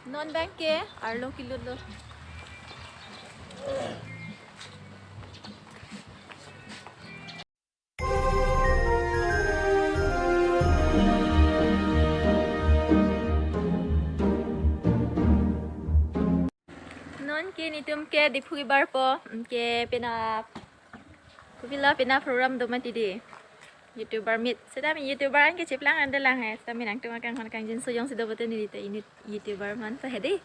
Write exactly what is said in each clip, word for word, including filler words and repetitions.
Non abangke arlo kelutlo. Non ke netum ke Diphu kebarpo, ke penap, kopilo penap program do mati dei. YouTuber meet. Seta mi YouTuber an ke cheplang an dolang he. Seta mi nangtum akanghon kangjinso jongsi do pulote neli ta inut YouTuber manpo he dei.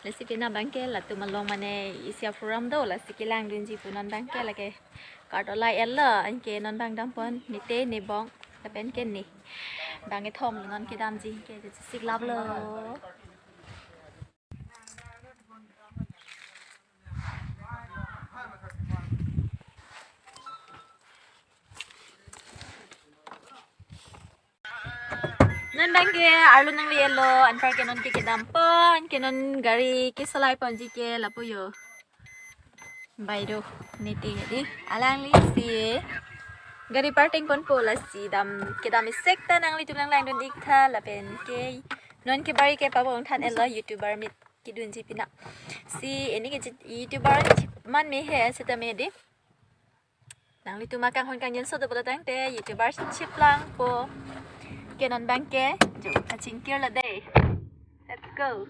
Lasi penap abangke latum along mane isi a-program do, lasi kelangdunji pu. Non abangke lake card olai-etlo, anke non abang dampon, nete, nebong lapen ke ne. Bang kethom non kedamji, ke chesiklaplo. Non abangke arlo nangle-etlo, anparke non ke kedampo, anke non gari kesolaiponji ke lapu jo. Bai do, nete he dei. Alanglisi gari parking ponpo, lasi dam, kedam isik ta nanglitum nanglangdun-iktha lapen ke non ke bari ke pabong than-etlo, YouTuber meet kedunji penap. Si ini ke jit-, YouTuber man me he, seta me dei. Nanglitum akanghon kangjinso do pulo tangte YouTuber cheplangpo. Ke non abangke jo kachingkirlo dei. Let's go.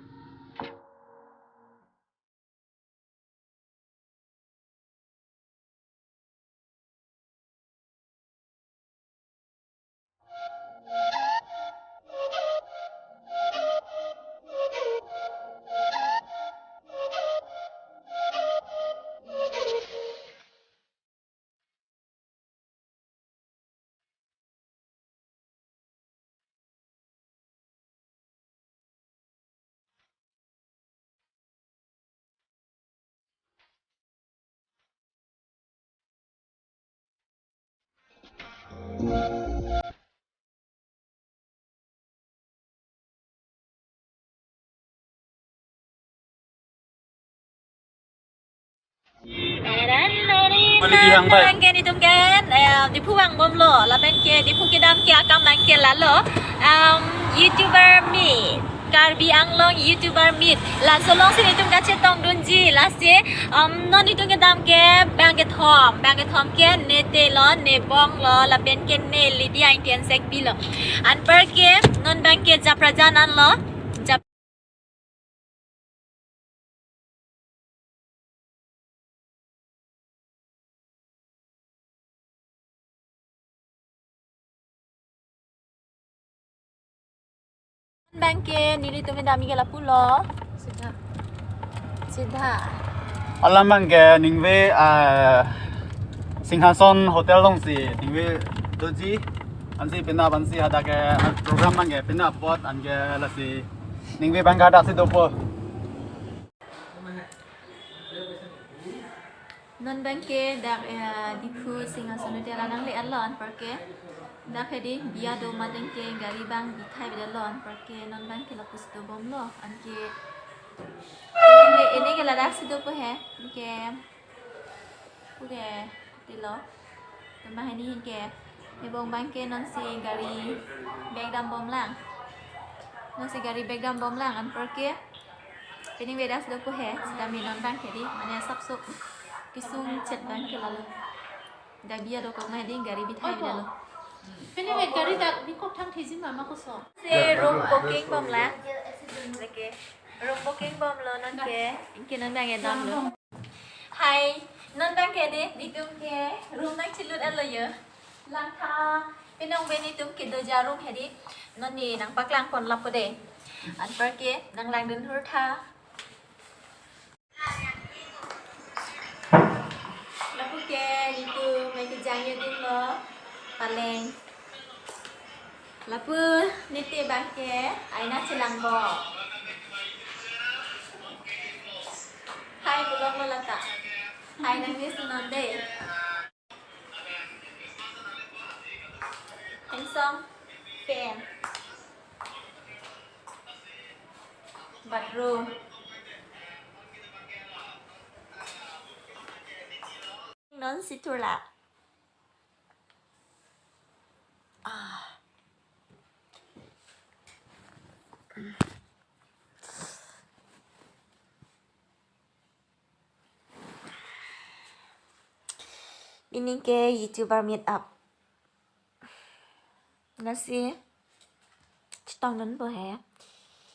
Mali bihang bai. Abangke netum ke, eh, Diphu vangbomlo, lapen ke Diphu kedam ke akam abangke lalo, um, YouTuber meet, Karbi Anglong YouTuber meet. Laso alongsi netum kachetongdunji, lasi, um, non netum kedam ke bang kethom, bang kethom ke netelo, nebonglo, lapen ke ne, Lydia Ingti Zekbilo. Anparke non abangke Japrajan anlo, Jap- Abangke nelitum kedam ke lapulo. Sidha. Sidha. Alam abangke ningve, ah, Singhason Hotel alongsi ningve doji. Ansi penap, ansi hadak ke, ah, program abangke penap apot, anke lasi ningve abangke hadaksi dopo. Non abangke dak, eh, Diphu Singhason Hotel nangle-etlo, anparke dak he dei biya do mate anke gari bang bithai bidetlo, anparke non abangke lapusi dobomlo, anke ini, ini ke ladaksi dopo he, anke pure tilo. Tema hini ke, ebong abangke nonsi gari bag dambomlang. Nonsi gari bag dambomlang, anparke pini vedas dopo he, sitame non abangke dei, mane sapso kesung chet abangke lalo. Dabi ado kok ma dei gari bithai bidetlo. Pini ve gari dak bikok thang theji mama koso. Si room booking bomlang. Lake room booking bomlo non ke, anke non abang edamlo. Hai, non abangke dei, netum ke room nangchelut-etlo yo. Langtha, penang pen netum kedoji a-room he dei. Non ne nangpaklangpon lapu dei. Anparke nanglangdun hur tha. Lapu ke netum mai kejang yo dinglo. Paleng. Lapu nete abangke aina chelangbom. Hai, pulo pulo lata. Hai, nang ni sunon dei. Handsome fan. Bathroom. Non si thurla. Ah. Pini ke YouTuber meet up. Lasi chetongdunpo he.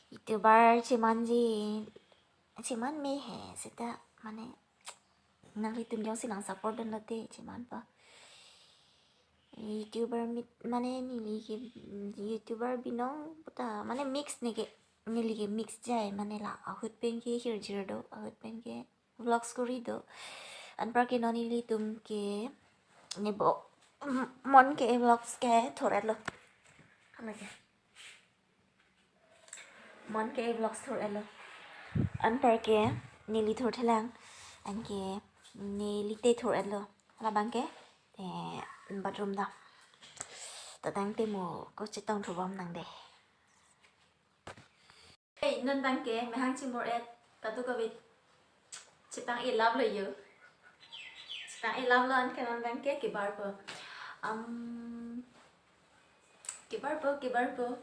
YouTuber chemanji, cheman me he seta, mane nanglitum jongsi nang support dunlote chemanpo. YouTuber meet mane neli ke, mm, YouTuber binong puta mane mix ne ke, neli ke mix jai, mane la ahut pen ke hirjir do, ahut pen ke vlogs kori do. Anparke non nelitum ke nebo, mm, Mon K A Vlogs ke thur-etlo. Hala ke. Mon K A Vlogs thur-etlo. Anparke neli thurthelang. Anke neli te thur-etlo. Halabangke, eh, bathroom dam. Tadang te mo ko chetongthu bom nang de. Hey, non bangke mehang chimur-et, kadokave chepang-e lap lo yo. Chepang-e lap lo, anke non bangke kebarpo. Um, kebarpo, kebarpo.